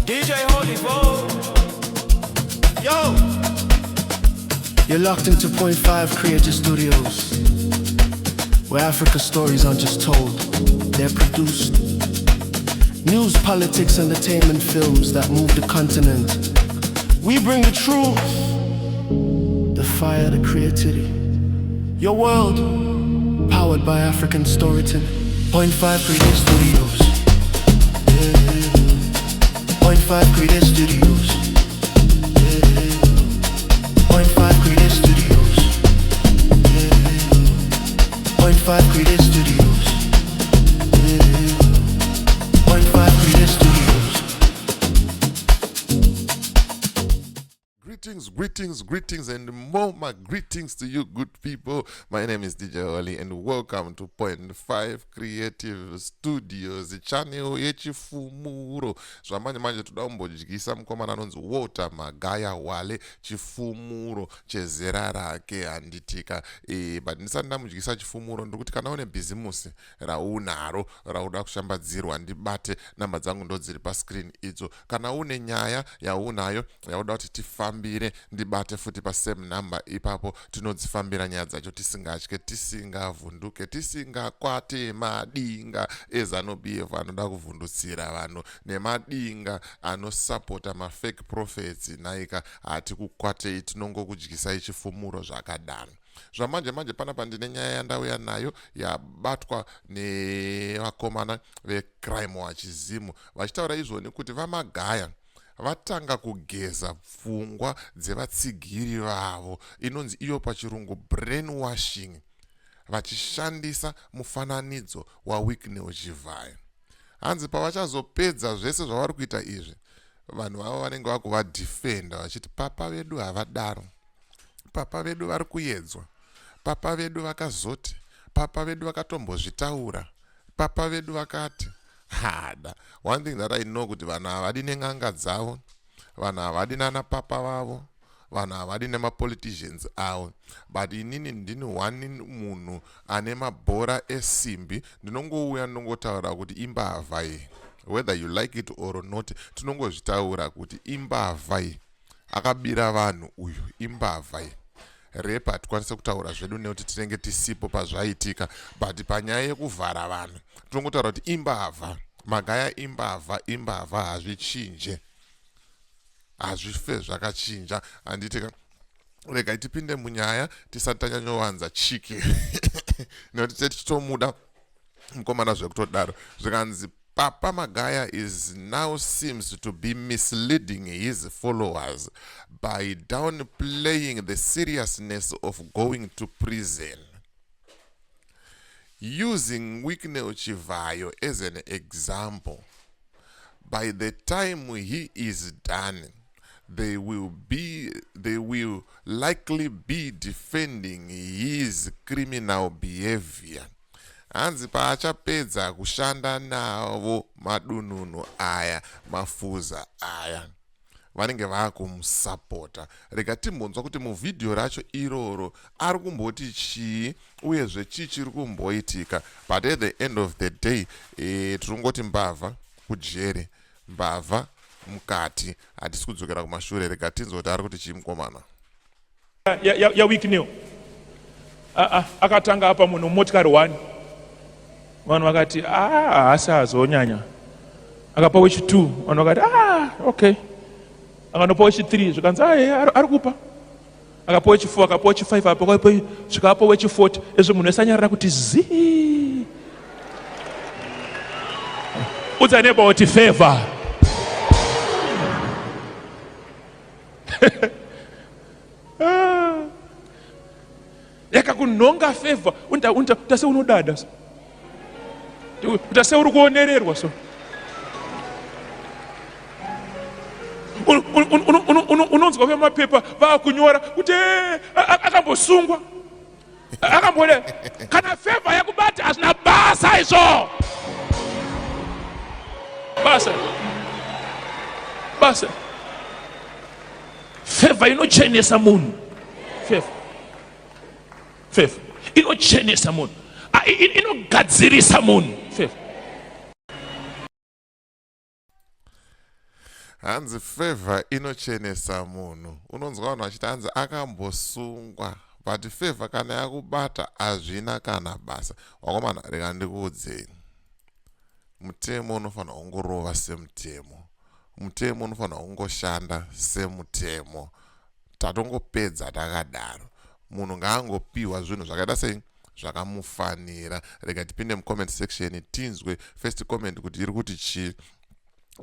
DJ Holy Bo. Yo! You're locked into Point 5 Creative Studios, where Africa stories aren't just told, they're produced. News, politics, entertainment films that move the continent. We bring the truth, the fire, the creativity. Your world, powered by African storytelling. Point 5 Creative Studios. Yeah. Point 5 Creative Studios. Yeah. Point 5 Creative Studios. Yeah. Point 5 Creative Studios. Yeah. Point 5 Creative Studios. Greetings, greetings, greetings, and more my greetings to you, good people. My name is DJ Oli, and welcome to Point 5 Creative Studios, channel yechifumuro. Zvamanje manje toda kumbodyisa mukomana anonzi Walter Magaya Wale chifumuro chezera rake handitika. E, but ndisati ndamudyisa chifumuro ndiri kuti kana une bhizimusi raunaro rauda kushambadzirwa ndibate namba dzangu ndodziri pascreen idzo kana une nyaya yaunayo yauda kuti tifambire ndibate futi pasame number ipapo tinodzifambira nyaya dzacho tisingatye tisingavhunduke tisingakwate madinga ezanubf anoda kuvhundutsira vanhu nemadinga anosapota mafake prophets nhaika hatikukwatei tinongokudyisai chifumuro zvakadaro Zvamanje manje panapa ndine nyaya yandauya nayo yabatwa nevakomana vecrime watch Zim vachitaura izvoni kuti vaMagaya vatanga kugeza pfungwa dzevatsigiri vavo inonzi iyo pachirungu brain washing vachishandisa mufananidzo waWicknell Chivhayo. Hanzi pavachazopedza zvese zvavari kuita izvi vanhu vavo vanenge vakuvadefenda vachiti papa vedu havadaro. Papa vedu vari kuyedzwa. Papa vedu vakazoti. Papa vedu vakatombozvitaura. Papa vedu vakati. Hada. One thing that I know kuti vanhu havadi nen'anga dzavo. Vanhu havadi nana papa vavo. Vanhu havadi nemapoliticians avo. But inini ndini one munhu ane mabhora esimbi ndinongouya ndongotaura kuti imbavha iyi. Whether you like it or not, tinongozvitaura kuti imbavha iyi. Akabira vanhu uyu imbavha iyi. Rape hatikwanise kutaura zvedu nekuti tinenge tisipo pazvaitika but panyaya yekuvhara vanhu tinongotaura kuti imbavha. Magaya imbavha imbavha hazvichinje. Hazvife zvakachinja handiti ka regai tipinde munyaya tisati tanyanyowanza chiki nekuti tichitomuda mukomana zvekutodaro zvikanzi Papa Magaya is now seems to be misleading his followers by downplaying the seriousness of going to prison. Using Wicknell Chivayo as an example, by the time he is done, they will be they will likely be defending his criminal behavior. Hanzi paachapedza kushanda navo madununu aya mafuza aya vanenge vakumusapota. Rega timbonzwa kuti muvhidhiyo racho iroro ari kumboti chii uyezve chii chiri kumboitika. But at the end of the day e, tiri kungoti mbavha kujeri, mbavha mukati, hatisi kudzokera kumashure. Rega tinzwe kuti ari kuti chii mukomana. yaWicknell akatanga apa munhu motikari one vanhu vakati ah, haasi azonyanya akapa wechi two vanhu vakati ah, okay akanopa wechi three zvikanzi ah, ari kupa akapa wechi four akapa wechi five apa zvikapa wechi 40 ezvo munhu wese anyarara kuti zii udza neighbor kuti favor yakakunhonga favor utase unodada so utase uri kuonererwa so unonzwa vemapepa vakunyora kuti eh, akambosungwa akambode kana favor yakubata hazvina basa izvo basa basa favor inochenesa munhu favor favor inochenesa munhu inogadzirisa munhu favor. Hanzi favor inochenesa munhu. Unonzwa vanhu vachiti hanzi akambosungwa, but favor kana yakubata hazvina kana basa. Wakomana, rega ndikuudzei, mutemo unofanira kungorova semutemo, mutemo unofanira kungoshanda semutemo. Tatongopedza takadaro. Munhu ngaangopiwa zvinhu zvakaita sei, zvakamufanira. Rega tipinde mucomment section, tinzwe first comment kuti iri kuti chii.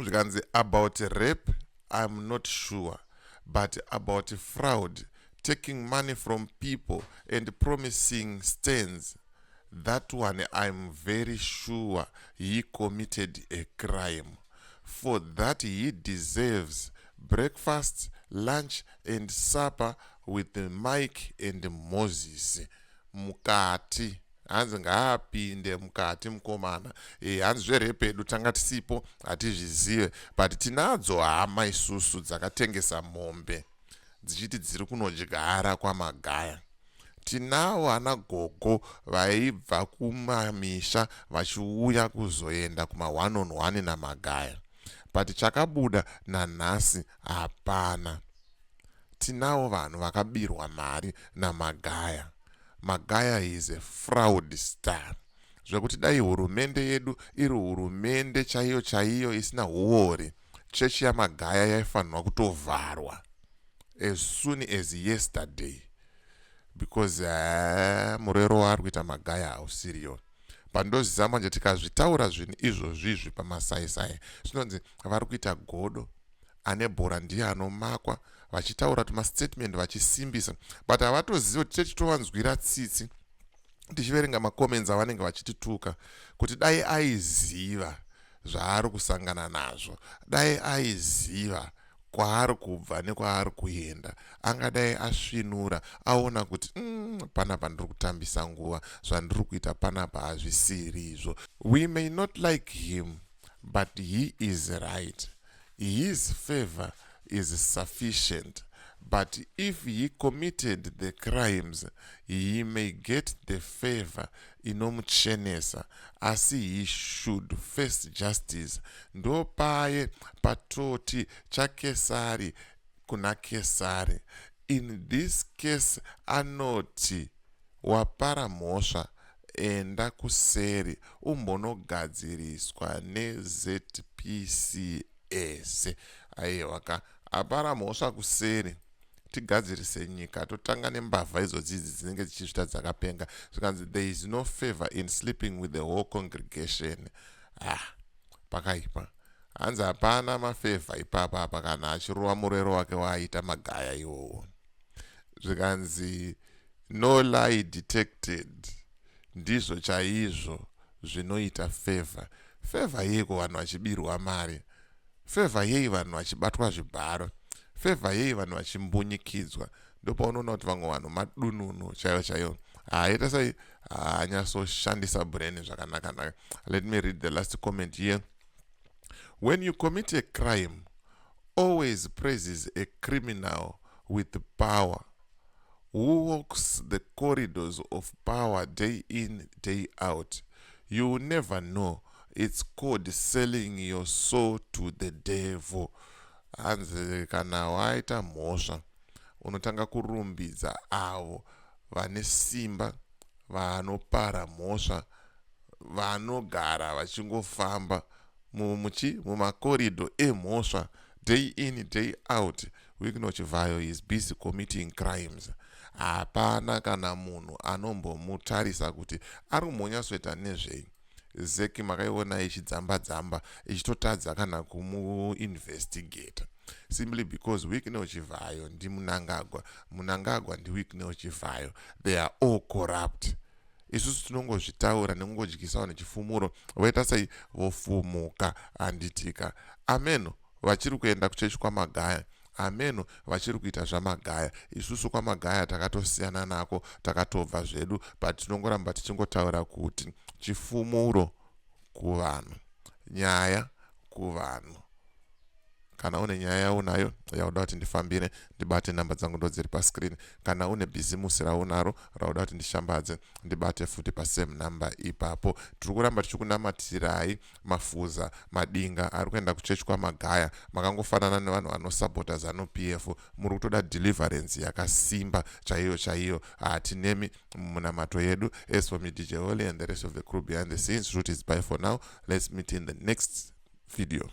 Zvikanzi, "About rape I'm not sure, but about fraud, taking money from people and promising stands, that one I'm very sure he committed a crime. For that he deserves breakfast, lunch and supper with Mike and Moses mukati." Hanzi ngaapinde mukati mukomana. Hanzi zverape edu tanga tisipo, hatizvizive, but tinadzo hama isusu dzakatengesa mombe dzichiti dziri kunodyara kwaMagaya. Tinavo ana gogo vaibva kumamisha vachiuya kuzoenda kuma1 on 1 naMagaya, but chakabuda nanhasi hapana. Tinavo vanhu vakabirwa mari naMagaya. Magaya is a fraud star, zvekuti dai hurumende yedu iri hurumende chaiyo chaiyo isina huori, chechi yaMagaya yaifanirwa kutovharwa as soon as yesterday, because murero waari kuita Magaya hausiriyo. Pandoziva manje, tikazvitaura zvinhu izvozvizvi pamasaisai, zvinonzi vari kuita godo, ane bhora ndiye anomakwa, vachitaura tumastatement vachisimbisa, but havatozivi kuti techitovanzwira tsitsi tichiverenga macomments avanenge vachitituka, kuti dai aiziva zvaari kusangana nazvo, dai aiziva kwaari kubva nekwaari kuenda, angadai asvinura aona kuti panapa ndiri kutambisa nguva, zvandiri kuita panapa hazvisirizvo. We may not like him, but he is right. His favor is sufficient, but if he committed the crimes, he may get the favor inomuchenesa, asi he should face justice. Ndopaye patoti chaKesari kuna Kesari. In this case anoti wapara mhosva, enda kuseri umbonogadziriswa neZPCS. Aiwa ka, apara mhosva kuseri, tigadzirise nyika, totanga nembavha idzodzidzi dzinenge dzichizvita dzakapenga. Zvikanzi, "There is no favor in sleeping with the whole congregation." Ah, pakaipa. Hanzi hapana mafavor ipapa apa kana achirova murero wake waaita Magaya iwowo. Zvikanzi, "No lie detected. Ndizvo chaizvo zvinoita favor." Favor yeiko vanhu vachibirwa mari? Favor yei vanhu vachibatwa zvibharo? Favor yei vanhu vachimbunyikidzwa? Ndopaunoona kuti vamwe vanhu madununu chaivo chaivo, haaita sei, haanyatsoshandisa brain zvakanaka-naka. Let me read the last comment here. "When you commit a crime, always praises a criminal with power who walks the corridors of power day in, day out. You will never know. It's called selling your soul to the devil." Hanzi kana waita mhosva, unotanga kurumbidza avo vane simba, vanopara mhosva, vanogara vachingofamba muchi mumakoridho emhosva day in, day out. Wicknell Chivayo is busy committing crimes, hapana kana munhu anombomutarisa kuti ari kumbonyatsoita nezvei. ZACC makaiona ichidzamba dzamba, ichitotadza kana kumuinvestigata, simply because Wicknell Chivayo ndiMnangagwa, Mnangagwa ndiWicknell Chivayo. They are all corrupt. Isusu tinongozvitaura nekungodyisawo nechifumuro, voita sei, vofumuka, handitika? Ameno vachiri kuenda kuchechi kwaMagaya, ameno vachiri kuita zvaMagaya. Isusu kwaMagaya takatosiyana nako, takatobva zvedu, but tinongoramba tichingotaura kuti chifumuro kuvanhu, nyaya kuvanhu. Kana une nyaya yaunayo yauda kuti ndifambire, ndibate, namba dzangu ndo dziri pascreen. Kana une bhizimusi raunaro rauda kuti ndishambadze, ndibate futi pasame number ipapo. Tiri kuramba tichikunamatirai. Mafuza madinga ari kuenda kuchechi kwaMagaya, makangofanana nevanhu vanosapota ZANU PF. Muri kutoda deliverance yakasimba chaiyo chaiyo. Hatinemi munamato yedu. As for me, DJ Holly, and the rest of the crew behind the scenes, root is bye for now. Let's meet in the next video.